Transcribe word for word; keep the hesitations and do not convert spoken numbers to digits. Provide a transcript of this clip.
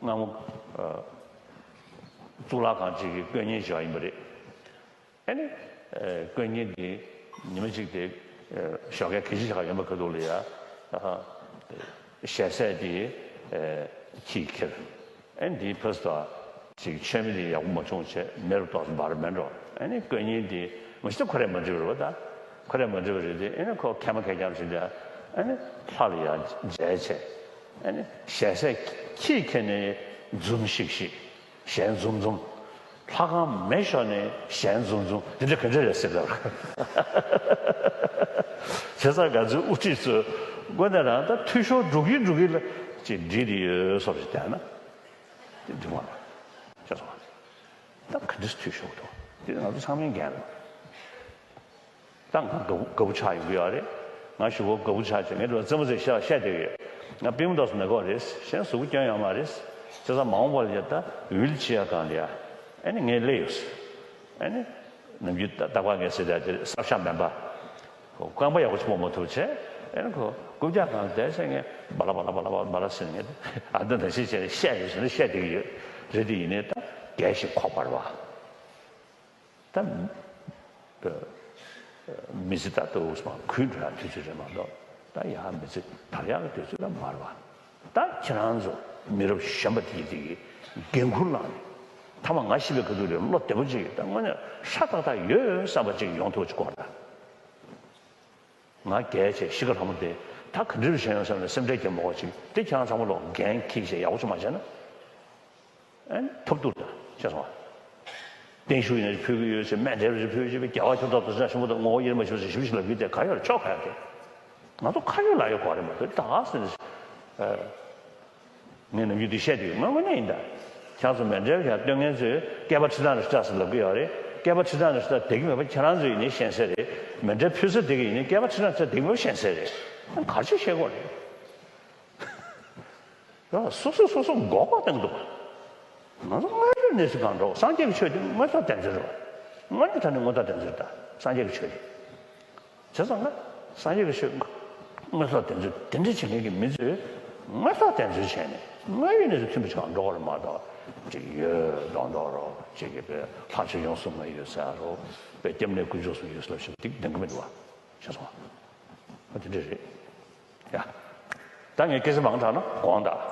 སྔ་མོ་གཙུག་ལག་ཁང་གཅིག་གི་དཀོན་གཉེར་བྱས་པ་ཡིན་པ་རེད། ཨ་ནི་དཀོན་གཉེར་འདི་ཉི་མ་གཅིག་དེ་ཞོགས་ཀས་གད་ཕྱིས་ཆགས་ཡོང་པ་ཁ་ཐུག་ལ་ཡ། ཞལ་ཟས་དེ་ཁྱིས་ཁྱེར། ཨ་ནི་འདིའི་ཕུ་སུ་དང་ཅིག་མཆོད་མེ་དེ་ཡག་པོ་མ་བྱུང་བྱས་མེ་རུ་ཏོག་ཙམ་འབར་མེད་འགྲོ། ཨ་ནི་དཀོན་གཉེར་དེ་མ་གཞི་ཁོ་རས་མ་འདྲི་བ་རེད་པ། ད་ཁོ་རས་མ་འདྲི་བ་རེད་དེ། ཨ་ནི་ཁོ་མཁལ་མ་མཁལ་རྐྱང་ཞིག་ལ་ཨ་ནི་ལྷ་ལ་ཡ་མཇལ་བྱས། ཨ་ནི་ཞལ་ཟས་ཁྱིས་ཁྱེར་ནས་འཛུམ་ཤིག་ཤིག་ཞལ་འཛུམ་འཛུམ། ལྷ་ཁང་མེ་ཤོར་ནས་ཞལ་འཛུམ་འཛུམ། འདི་འདྲ་ག་འདྲ་རེད་ཟེར་ལབ། བྱས་ཙང་ང་ཚོའི་དབུ་ཁྲིད་ཚོས་དངོས་གནས་རང་ད་འཐུས་ཤོར་འགྲོ་གི་འགྲོ་གི་ལ་ཅིག་འགྲིག་དེ་ཡོད་བཟོ་འདྲ་ཞིག་བསྡད་ན། འགྲིག་མ་རེད། ཤེས་སོང་ང་། ད་ག་འདྲ་འཐུས་ཤོར་འདུག། འདི་ང་ཚོ་ཚང་མས་འགན་རེད། ད་ང་དགའ་པོ་དགའ་པོ་ཆགས་ཡོང་གི་ཡོད་རེད། ང་ཞེ་པོ་དགའ་པོ་ཆགས་བྱས་ངས་རྩེད་མོ་རྩེ་བཤད་བཤད་བསྡད་ཡོད། ང་པུས་མོ་ཏོག་ཙམ་ན་གི་རེད། གཞན་གཟུགས་པོ་སྐྱོན་ཡོད་མ་རེད། བྱས་ཙང་མ་འོངས་པ་ལ་ཡ་ད་ཝིལ་ཅེར་སྒང་ལ་ཡ་ཨ་ནི་ངས་སླེབས་ཡོད། ཨ་ནི་ནམ་རྒྱུན་ད་ལྟ་བ་ངས་ཟེར་ཡ་དེ་གསར་ཤག་མེད་པ། རྐང་པ་ཡག་པོ་ཞིག་སྤོ་མ་ཐུབ་བྱས། ཨ་ནི་ཁོ་རྐུབ་བཀྱག་སྒང་ལ་བསྡད་བྱས་ངས་བ་ལ་བ་ལ་བ་ལ་བ་ལ་ཟེར་ནས་ཨ་འདི་འདྲ་ཞིག་བྱས་ནས་བཤད་ཡོད་ཟེར་ནས་བཤད་བསྡད་ཀྱི་ཡོད་རེད། དེ་ཡིན་ནའི་ད་རྒྱལ་ཞིག་ཁོག་པར་བ། ད་མི་ཚེ་ད་ལྟ་བུ་སོང་གུད་འགྲོ་ཡག་དུས་ཚོད་རེད་མ་གཏོགས་ད་ཡག་མི་ཚེ་དར་ཡག་གི་དུས་ཚོད་ད་མ་རེད་པ། ད་ཁྱེད་རང་ཚོ་མི་རབས་གཞོན་པ་དེ་གི་དེ་གི་འགན་འཁུར་བླངས་ནས་མཐའ་མ་ང་ཤི་བའི་ཁ་ཐུག་ལ་བློ་བདེ་པོ་ཅིག་ད་དངོས་གནས་ཧྲ་ཏག་ཏག་ཡོད་བསམ་པ་ཅིག་ཡོང་ཐུབ་པ་ཅིག་དགོས་རེད། ང་རྒས་བྱས་ཤི་ཁ་ལྷ་མོ་དེ་ད་ག་འདྲ་རུ་བྱས་ཡོང་བསམ་ནས་སེམས་ཁྲལ་བྱེད་མ་དགོས་ཅིག་དེ་ཁྱེད་རང་ཚང་མ་ལོག་འགན་འཁྱེར་བྱས་ཡག་པོ་ཅིག་མ་བྱས་ན། ཨན་ཐོབ་ཐུབ་ད་ཤེས་སོང་ང་། བརྟན་བཞུགས་ཡིན་ན་ཕུལ་གི་ཡོད་ཅེས་མཎྜལ་རེ་ཕུལ་ཅེས་པའི་རྒྱལ་བ་ཁྱོད་ཐོབ་ཐུབ་ཟེར་ན་ཞིམ་པོ་དང་ངོ་བོ་དབྱེར་མ་ཕྱེ་བ་ཞིབ་ཞིབ་ལབ་ཀྱི་དེ་ག་ཡོད་རེད། ཆོག་ག་ཡོད་དེ། ང་ཚོ་ཁ་ཡོད་ལག་ཡོད་གོ་རེད་མ་གཏོགས་ད་ཟེར་ནས། ངས་ནམ་རྒྱུན་འདི་བཤད་དུས་ང་དངོས་གནས་ཡིན་ད། ཁྱེད་ཚོ་མཎྜལ་ཡར་སྟོན་མཁན་ཚོས་བསྐལ་པ་ཁྲི་ཕྲག་ནས་ཁྲི་ཕྲག་ཟེར་ལབ་ཀྱི་ཡོད་རེད། བསྐལ་པ་ཁྲི་ཕྲག་ནས་ཁྲི་ཕྲག་བསྡད་ཀྱི་མེད་པ་ཁྱེད་རང་ཚོ་ཡིན་ནའི་ཤེས་གསལ་རེད། མཎྜལ་ཕུལ་ས་བསྡད་ཀྱི་ཡིན་ནའི་བསྐལ་པ་ཁྲི་ཕྲག་ནས་ཁྲི་ཕྲག་བསྡད་ཀྱི་མེད་པ་ཤེས་གསལ་རེད། ག་རེ་བྱས་བཤད་དགོས་རེད། ཡ་སོ་སོས་སོ་སོ་མགོ་སྐོར་བཏང་གི་འདུག་པ། ང་ཚོ་སྔར་ཡོད་གནས་ཚུལ་གང་འགྲོ། སངས་རྒྱས་ཀྱི་ཆོས་དེ་དངོས་ཐོག་བདེན་འཚོལ་རེད་པ། དངོས་གནས་དྲང་གནས་དངོས་ཐོག་བདེན་འཚོལ་རེད་ད་སངས་རྒྱས་ཀྱི་ཆོས་དེ། བྱས་ཙང་ང་སངས་རྒྱས་ཀྱི་ཆོས་དངོས་ཐོག་བདེན་འཚོལ་དེ་འདྲ་བྱེད་མཁན་གྱི་མི་ཚོས་དངོས་ཐོག་བདེན་འཚོལ་བྱས་ནས་དངོས་ཡོད་གནས་ཚུལ་མཐུན་པ་ཞིག་གང་འགྲོ་བ་རེད་མ་གཏོགས། ཅིག་ཡོད་མདོག་མདོག་རོ། ཅིག་གིས་པའི་ལྷ་ཆོས་ཡོངས་སུ་བསྔོས་ཡོད་ཟེར་རོ། པའི་སྐྱབས་གནས་དཀོན་མཆོག་གསུམ་ཡོད་ཟེར་ལབ་བཞིན་པ་འདི་བདེན་གི་མི་འདུག་པ། ཤེས་སོང་ང་། ཨ་དེ་འདྲ་རེད། ཡ། ད་ངས་སྐད་ཆ་མང་དྲགས་ན་དགོངས་དག།